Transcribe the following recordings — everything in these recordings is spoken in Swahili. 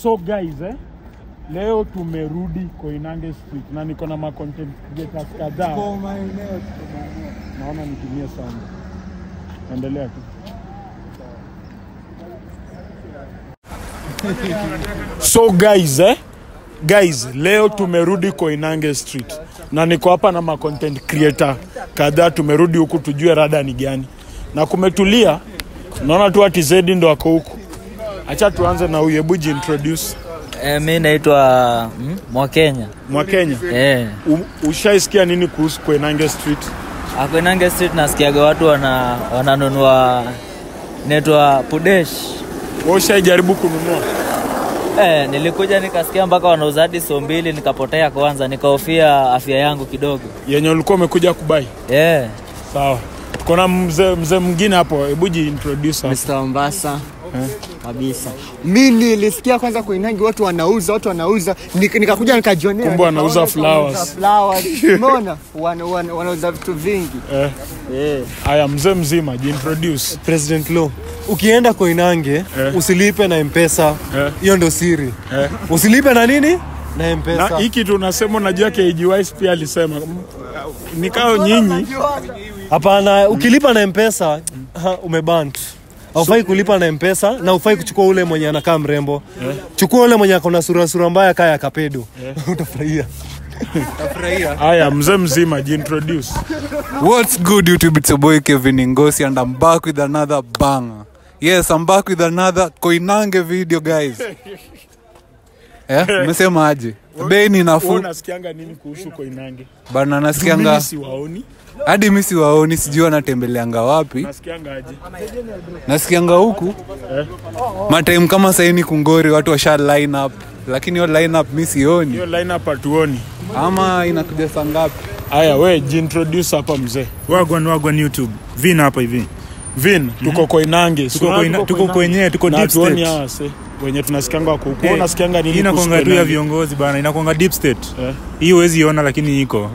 So guys, leo tumerudi Koinange Street na niko na ma content creators kadhaa. Naona nitumie sana. Endelea tu. So guys, guys, leo tumerudi Koinange Street na niko hapa na ma content creator kadhaa. Tumerudi huku tujue rada ni gani. Na kumetulia, naona tu ati Zedi ndo ako huku. Acha tuanze na huyu, hebu introduce. Mimi naitwa Mwakenya. Mwakenya? Eh. Ushaisikia nini kuhusu Koinange Street? Koinange Street nasikiaga watu wananunua inaitwa Pudesh. Wewe ushaijaribu kununua? Nilikuja nikasikia mpaka wanauza hadi so mbili, nikapotea kwanza, nikahofia afya yangu kidogo. Yenye ulikuwa umekuja kubai? Eh. Sawa. Kuna mzee mwingine hapo, hebu ji introduce hapo. Mr. Mombasa. Kabisa. Mimi nilisikia kwanza Koinange watu wanauza, nikakuja nikajionea. Kumbe wanauza flowers. Umeona? Wanauza vitu vingi. Haya, mzee mzima, ji introduce. President Lo. Ukienda Koinange, usilipe na M-Pesa. Hiyo ndio siri. Usilipe na nini? Na M-Pesa. Na hiki tunasema, unajua KGWise pia alisema. Nikao nyinyi. Hapana, ukilipa na M-Pesa, umebant. Haufai kulipa na M-Pesa na hufai kuchukua ule mwenye anakaa mrembo. Chukua ule mwenye akona sura mbaya kaya kapedo. Utafurahia. Haya, mzee mzima, ji introduce. What's good YouTube? It's your boy Kevin Ngosi and I'm back with another banger. Yes, I'm back with another Koinange video guys. Umesema aje? Bei ni nafuu. Unasikianga nini kuhusu Koinange? Bana, nasikianga mimi siwaoni. Hadi mimi siwaoni, sijui wanatembeleanga wapi. Nasikianga aje? Nasikianga huku. Matime kama sasa ni kungori watu washa line up, lakini hiyo line up mimi sioni. Hiyo line up hatuoni. Ama inakuja saa ngapi? Haya, wewe ji introduce hapa mzee. Wagwan YouTube. Vin hapa hivi. Vin, tuko Koinange. Tuko kwenye, tuko deep state. Wenye tunasikianga wako huko. Unasikianga nini? Inakuanga tu ya viongozi bana, inakuanga deep state. Hii huwezi iona lakini iko.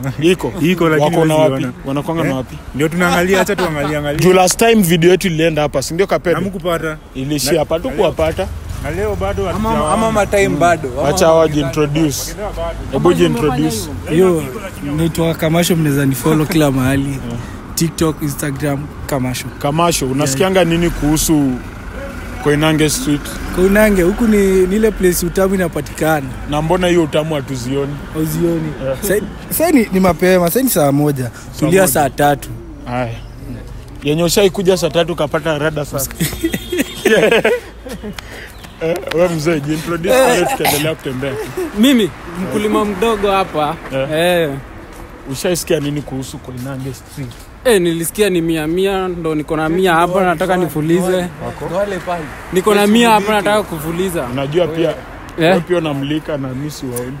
Iko lakini wako na wapi? Wanakuanga na wapi? Ndio tunaangalia, acha tuangalie. Juu last time video yetu ilienda hapa, si ndio Kapedo? Hamkupata. Ilishia hapa tu kuwapata. Na leo bado hatujaona. Ama ma time bado. Acha waje introduce. Hebu ji introduce. Yo, naitwa Kamasho, mnaweza ni follow kila mahali. TikTok, Instagram, Kamasho. Kamasho, unasikianga nini kuhusu Koinange Street? Koinange huku ni ile place utamu inapatikana. Na mbona hiyo utamu hatuzioni? Hauzioni. Sasa ni mapema, sasa ni saa 1. Tulia saa 3. Haya. Yenye ushaikuja saa 3 kapata rada sasa. Wewe mzee, ji introduce pale tukiendelea kutembea. Mimi mkulima mdogo hapa. Ushaisikia nini kuhusu Koinange Street? Nilisikia ni 100 ndo niko na 100 hapa nataka nifulize. Niko na 100 hapa nataka kufuliza. Unajua pia wewe pia unamlika na mimi siwaoni.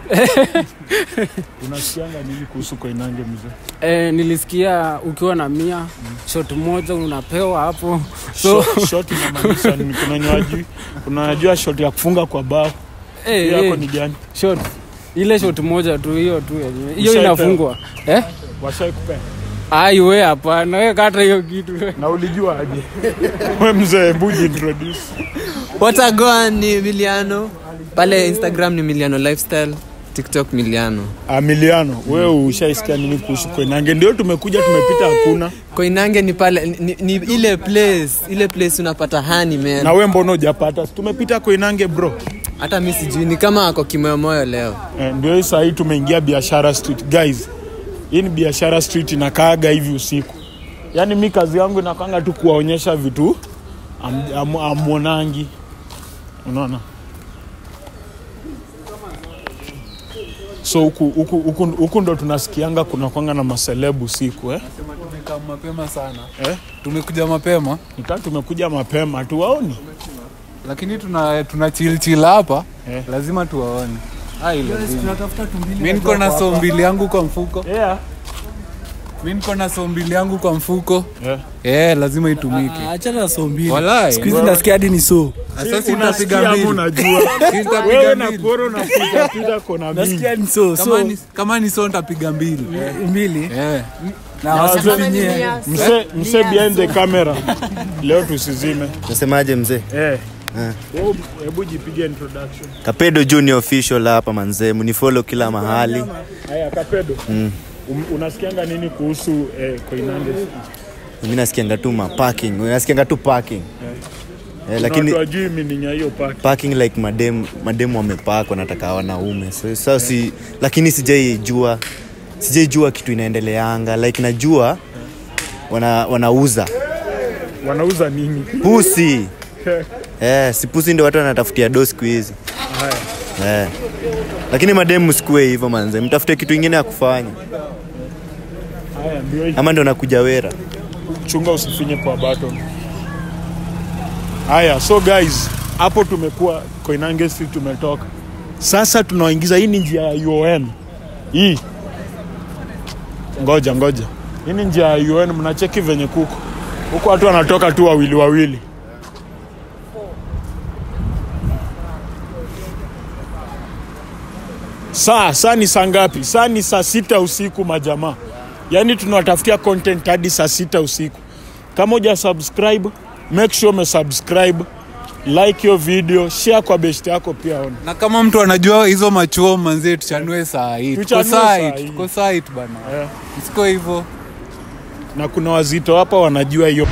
Unasikianga nini kuhusu Koinange mzee? Nilisikia ukiwa na 100 shot moja unapewa hapo. So shot inamaanisha nini? Kuna unajua shot ya kufunga kwa bao. Hiyo yako ni gani? Shot. Ile shot moja tu hiyo tu yenyewe. Hiyo inafungwa. Washaikupea? Ai wewe hapana, wewe kata hiyo kitu. Na ulijua aje? Wewe mzee, hebu introduce. What a go ni Miliano. Pale Instagram ni Miliano Lifestyle, TikTok Miliano. Miliano, wewe ushaisikia nini kuhusu Koinange? Ndio tumekuja tumepita hakuna. Koinange ni pale ni ile place unapata honey man. Na wewe mbona hujapata? Tumepita Koinange bro. Hata mimi sijui, ni kama ako kimoyo leo. Ndio hii sasa tumeingia Biashara Street guys. Hii ni Biashara Street inakaaga hivi usiku. Yaani mimi kazi yangu inakanga tu kuwaonyesha vitu amuonangi. Unaona? So huku ndo tunasikianga kuna kwanga na maselebu usiku. Nasema tumekaa mapema sana. Tumekuja mapema. Tumekuja mapema tuwaoni. Lakini tuna chill hapa. Lazima tuwaone. Tunatafuta tumbili. Mimi niko na so mbili yangu kwa mfuko. Mimi niko na so mbili yangu kwa mfuko. Lazima itumike. Acha na so mbili. Siku hizi nasikia hadi ni so. Sasa unapiga mbili. Unajua. Wewe na koro na pita kona mbili. Nasikia ni so. Kama ni so nitapiga mbili. Mbili. Na wasifinyie. Mzee behind the camera. Leo tusizime. Nasemaje mzee? Wewe hebu jipige introduction. Kapedo Junior official hapa manze, mnifollow kila mahali. Haya Kapedo. Unasikianga nini kuhusu Koinange Street? Mimi nasikianga tu ma parking, nasikianga tu parking. Lakini watu wajui meaning ya hiyo parking. Parking like madem wamepark wanataka wanaume. So, so si, lakini sijaijua kitu inaendeleanga. Like najua wanauza. Wanauza nini? Pusi. Si pusi ndio watu wanatafutia do siku hizi. Haya. Lakini madem msikue hivyo manze, mtafute kitu kingine ya kufanya. Haya ndio. Ama ndio nakuja wera. Chunga usifinye kwa button. Haya, so guys, hapo tumekuwa Koinange Street tumetoka. Sasa tunaingiza hii ni njia ya UON. Hii. Ngoja. Hii ni njia ya UON, mnacheki venye kuko. Huko watu wanatoka tu wawili wawili. Saa ni saa ngapi? Saa ni saa 6 usiku majamaa. Yaani tunawatafutia content hadi saa 6 usiku. Kama huja subscribe, make sure ume subscribe, like your video, share kwa best yako pia ona. Na kama mtu anajua hizo machuo manze tuchanue saa hii. Tuko site bana. Msiko hivyo. Na kuna wazito hapa wanajua hiyo.